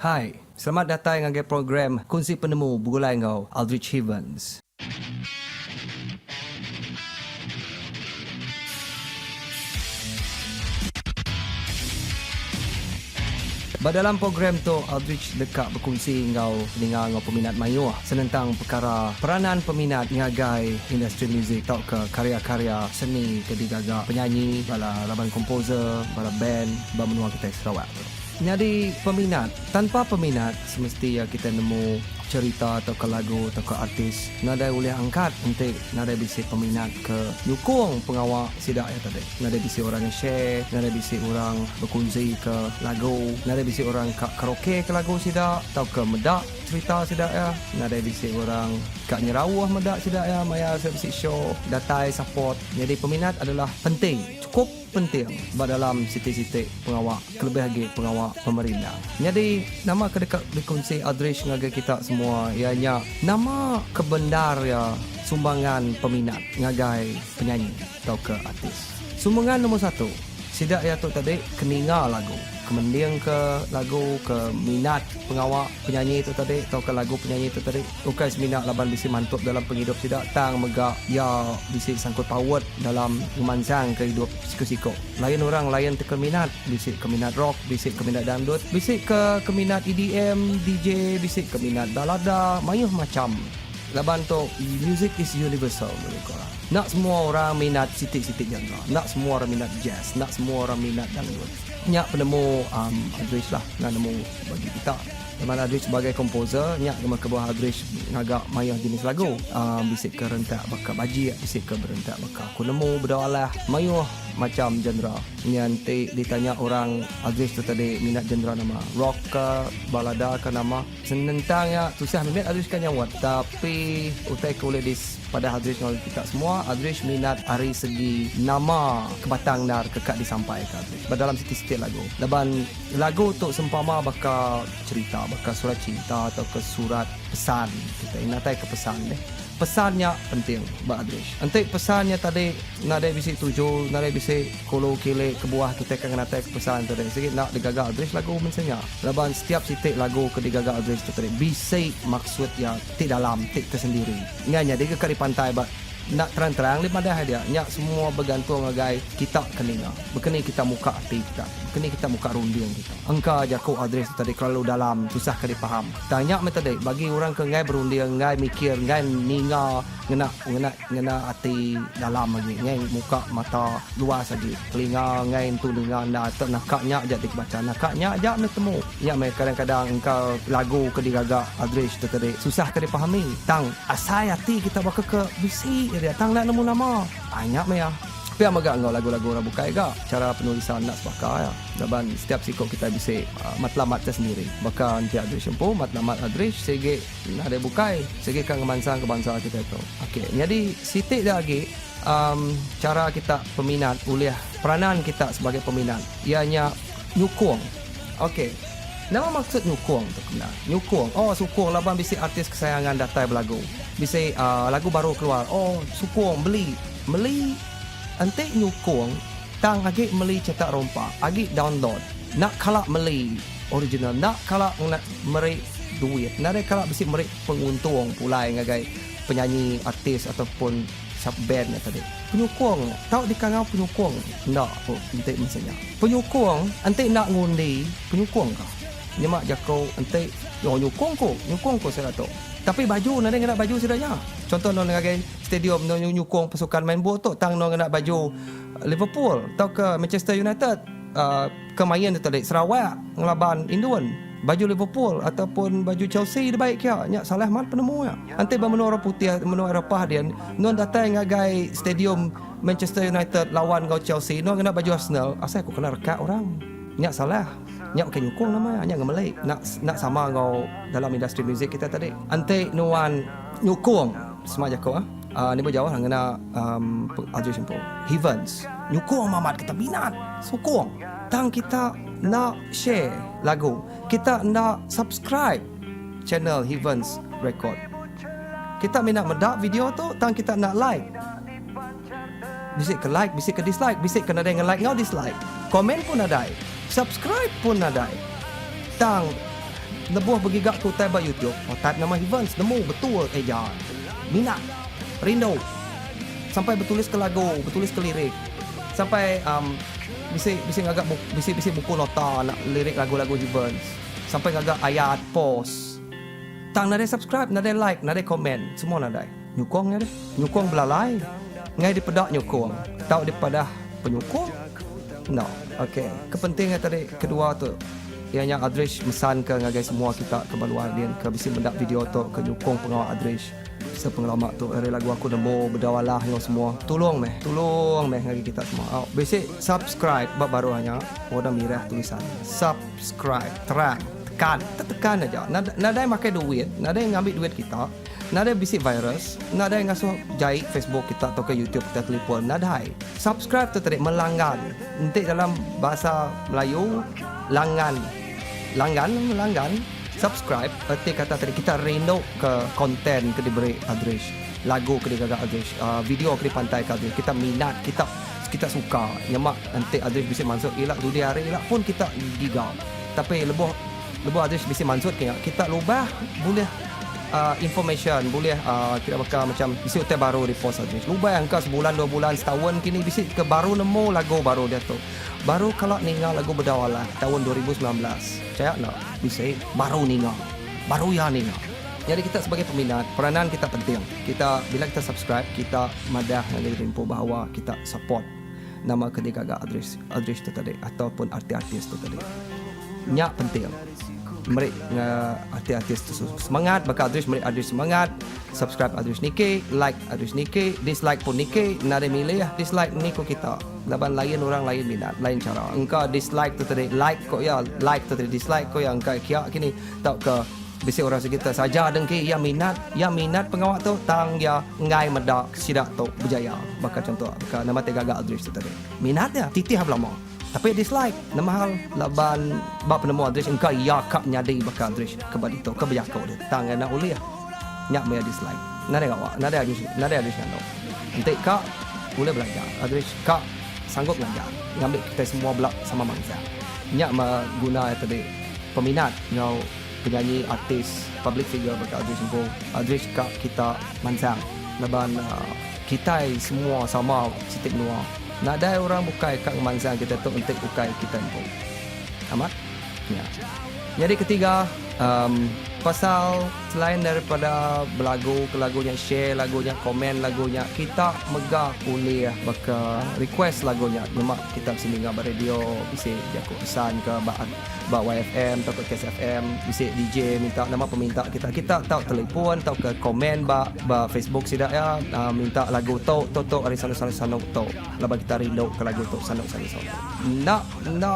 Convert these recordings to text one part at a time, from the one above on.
Hai, selamat datai ngagai program Kunsi Penemu begulai enggau Aldrich Hivens. Ba dalam program tu, Aldrich deka bekunsi enggau peninga enggau peminat mayuh senentang pekara peranan peminat ngagai industri muzik tauka karya-karya seni ke digaga penyanyi, bala raban komposer, bala band ba menua kitai Sarawak tu. Nyadi peminat, tanpa peminat semesti iya kitai nemu cherita tauka lagu tauka artis nadai ulih angkat enti nadai bisi peminat ke nyukung pengawa sida iya tadi. Nadai bisi orang nge-share, nadai bisi orang bekunsi ke lagu, nadai bisi orang ka karaoke ke lagu sida tauka meda cherita sida iya, nadai bisi orang ka nyerauh meda sida iya maya sida bisi show, datai support. Nyadi peminat adalah penting, chukup penting ba dalam siti-siti pengawa kelebih agi pengawa pemerindang. Nyadi nama ke deka dikunsi Aldrich ngagai kita semua iya nya nama ke bendar iya sumbangan peminat ngagai penyanyi. Tauka artis. Sumbangan nombor satu, sida iya tu tadi ke ninga lagu, ke mendingka lagu, ke minat pengawa penyanyi tu tadi tauka lagu penyanyi tu tadi ukai semina laban bisi mantup dalam pengidup sida tang mega iya bisi sangkut paut dalam ngemansangka idup siku-siku. Lain orang lain ti ke minat, bisi ke minat rock, bisi ke minat dangdut, bisi ke ke minat EDM, DJ, bisi ke minat balada, mayuh macham. Laban tu music is universal munyi ko orang. Enda semua orang minat siti-siti genre. Enda semua orang minat jazz, enda semua orang minat dangdut. Nya penemu um Aldrich lah enda nemu bagi kita. Laban Aldrich sebagai komposer nya ke kebuah Aldrich ngaga mayuh jenis lagu. Um bisi ke rentak baka bajik, bisi ke berentak baka aku nemu bedau alah. Mayuh macham genre. Nya enti ditanya orang Aldrich tu tadi minat genre nama? Rock ke, balada ke nama? Senentang nya tusah mimit Aldrich ka nyaut tapi utai ke ulih dipadah Aldrich enggau kita semua, Aldrich minat ari segi nama ke batang endar ke ka disampaika Aldrich ba dalam siti-siti lagu. Laban lagu tu sempama baka cherita, baka surat cinta tauka surat pesan kitai ngenataika pesan deh. Pesan nya penting ba Aldrich. Enti pesan nya tadi nadai bisi tuju, nadai bisi kulu kili kebuah kitai ka ngenataika pesan tu deh sigi enda digaga Aldrich lagu mensia nya. Laban setiap siti lagu ke digaga Aldrich tu tadi bisi maksud iya ti dalam, ti tersendiri. Nya nyadi ke ka dipantai ba enda terang-terang dimadah dia. Nya semua begantung ngagai kita ke ninga. Baka ni kita muka ati kita, baka ni kita muka runding kita. Engka jaku Aldrich tu tadi kelalu dalam, tusah ka dipaham. Tang nya meh tadi, bagi orang ke enggai berunding, enggai mikir, enggai ninga ngena ngena ngena ati dalam agi, enggai muka mata luas agi, telinga enggai entu ninga enda te naka nya aja ti kebacha. Naka nya aja meh temu. Nya meh kadang-kadang engka lagu ke digaga Aldrich tu tadi susah ka dipahami. Tang asai ati kita baka ke bisi dia tang enda nemu nama. Ai nya meh iya. Pia mega enggau lagu-lagu orang bukai ga, chara penulisan enda sebaka iya. Laban setiap siku kitai bisi matlamat tersendiri. Baka enti Aldrich empu, matlamat Aldrich sigi nadai bukai, sigi ka ngemansangka bansa kitai tu. Okey, nyadi siti da agi um chara kita peminat ulih peranan kita sebagai peminat iya nya nyukung. Okey, nama maksud nyukung tu kena? Nyukung, oh sukung laban bisi artis kesayangan datai belagu. Bisi uhh lagu baru keluar, oh sukung beli. Meli enti nyukung tang agi meli cetak rompak agi download enda kala meli original enda kala ngena meri duit nadai kala bisi meri penguntung pulai ngagai penyanyi artis ataupun sub band nya tadi penyukung tau dikangau penyukung enda ku enti masa nya penyukung enti enda ngundi penyukung ka nyema jaku enti oh nyukung ku nyukung ku sida tu tapi baju nadai ngena baju sida nya contoh ngagai Stadium enda nyukung pasukan main bol tu tang enda ngena baju Liverpool tauka Manchester United ke main tu tadi Sarawak ngelaban Indon baju Liverpool ataupun baju Chelsea dibai kia nya salah amat penemu nya. Enti ba menua orang putih menua Eropah din endun datai ngagai stadium Manchester United lawan enggau Chelsea endun ngena baju Arsenal asai ku kena rekak orang. Nya salah. Nya bukai nyukung nama iya nya ngemeli enda enda sama enggau dalam industri muzik kita tadi. Enti nuan nyukung Sema jaku ah ni bejauh lah ngena um Aldrich empu. Hivens nyukung amat kita minat sukung tang kita enda share lagu kita enda subscribe channel Hivens Record. Kita mina meda video tu tang kita enda like. Bisi ke like bisi ke dislike bisi ke nadai nge like enggau dislike. Komen pun nadai. Subscribe pun nadai. Tang. Lebuh begiga ke utai ba YouTube, oh type nama Hivens nemu betul eja. Minat. Rindu. Sampai betulis ke lagu, betulis ke lirik. Sampai um bisi bisi ngaga bisi bisi buku nota nak lirik lagu-lagu Hivens. Sampai ngaga ayat, post. Tang nadai subscribe, nadai like, nadai komen, semua nadai. Nyukung nya deh. Nyukung belalai. Ngai dipeda nyukung. Tau dipadah penyukung? Enda. Ok. Ke penting nya tadi kedua tu iya nya Aldrich mesan ke ngagai semua kita ke ba luar din ke bisi meda video tu ke nyukung pengawa Aldrich sepengelama tu ari lagu aku nemu bedau alah enggau semua. Tulung meh. Tulung meh ngagai kita semua. Au. Bisi subscribe ba baruh nya warna mirah tulisan. Subscribe. Terang. Tekan. Tetekan aja. Nadai makai duit, nadai ngambi duit kita. Nadai bisi virus, nadai ngasuh jai Facebook kita tauka YouTube kita telipon, nadai. Subscribe tu tadi melanggan. Enti dalam bahasa Melayu langan. Langgan, melanggan, subscribe erti kata tadi kita rindu ke content ke diberi Aldrich, lagu ke digaga Aldrich, video ke dipantai ke Aldrich, kita minat, kita kita suka. Nyema enti Aldrich bisi mansut ila dudi hari ila pun kita giga. Tapi lebuh Lebuh Aldrich bisi mansut ke nya, kita lubah bulih information, bulih kira baka macam bisi utai baru di post Aldrich. Lubah engka sebulan dua bulan setaun kini bisi ke baru nemu lagu baru diatu. Baru kala ninga lagu Bedau Alah taun 2019. Pechaya enda? Bisi baru ninga. Baru iya ninga. Nyadi kita sebagai peminat, peranan kita penting. Kita bila kita subscribe, kita madah ngagai diri empu bahawa kita support nama ke digaga Aldrich Aldrich tu tadi ataupun artis-artis tu tadi. Nya penting. Meri artis-artis tu semangat baka Aldrich meri Aldrich semangat, subscribe Aldrich niki, like Aldrich niki, dislike pun niki, nadai milih dislike ni ku kita laban lain orang lain minat, lain chara. Engka dislike tu tadi like ko iya, like tu tadi dislike ko iya engka kia kini tauka bisi orang sigi te saja dengki iya minat, iya minat pengawa tu tang iya enggai meda sida tu berjaya baka chunto baka nama ti gaga Aldrich tu tadi. Minat iya titih belama. Tapi dislike nama hal laban ba penemu Aldrich engka iya ka nyadi baka Aldrich ke ba ditu ke bejaku dia tang iya enda ulih nya meh iya dislike nadai gawa nadai Aldrich nadai Aldrich nganu enti ka ulih belajar Aldrich ka sanggup ngajar ngambi kitai semua bela sama mansang nya meh guna iya tadi peminat enggau penyanyi artis public figure baka Aldrich empu Aldrich ka kita mansang laban kitai semua sama siti menua. Nadai orang bukai ka ngemansang kitai tu enti ukai kitai empu. Amat? Nya. Nyadi ketiga, um, pasal selain daripada belagu ke lagu nya, share lagu nya, komen lagu nya, kita mega ulih baka request lagu nya nyema kita bisi ninga ba radio, bisi jaku pesan ke ba ba YFM tauka KSFM, bisi DJ minta nama peminta kita, kita tau telefon tauka komen ba ba Facebook sida iya minta lagu tu tu tu ari sanu sanu sanu tu laban kita rindu ke lagu tu sanu sanu sanu tu. Enda enda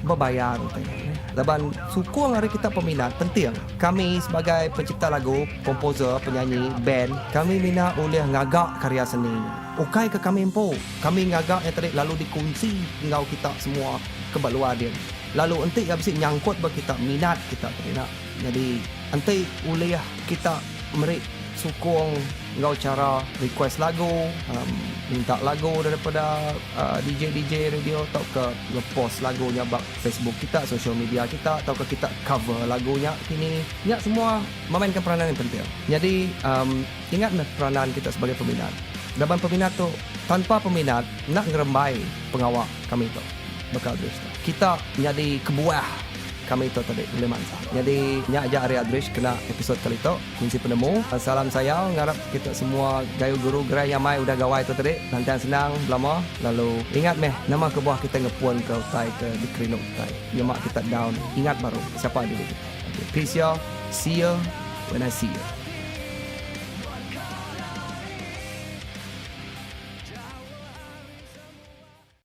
bebayar utai nya laban sukung ari kita peminat penting. Kami sebagai pencipta lagu, komposer, penyanyi, band, kami mina ulih ngaga karya seni nya. Ukai ke kami empu, kami ngaga nya tadi lalu dikunsi enggau kita semua ke ba luar din. Lalu enti iya bisi nyangkut ba kita minat kita tadi nya. Nyadi enti ulih kita meri sukung enggau chara request lagu, minta lagu daripada DJ DJ radio tauka ngepost lagu nya ba Facebook kita, social media kita tauka kita cover lagu nya kini. Nya semua memainkan peranan yang penting. Nyadi ingat meh peranan kita sebagai peminat. Laban peminat tu tanpa peminat enda ngerembai pengawa kami tu. Baka Aldrich tu. Kita nyadi kebuah kami tu tadi ulih mansang. Nyadi nya aja ari Aldrich kena episode kali tu. Kunsi penemu. Salam sayau ngarap kita semua gayu guru gerai nyamai udah gawai tu tadi. Lantang senang belama lalu ingat meh nama kebuah kita ngepun ke utai ke dikerindu kitai. Nyema kita down ingat baru sapa diri kitai. Okay peace yo. See you when I see you.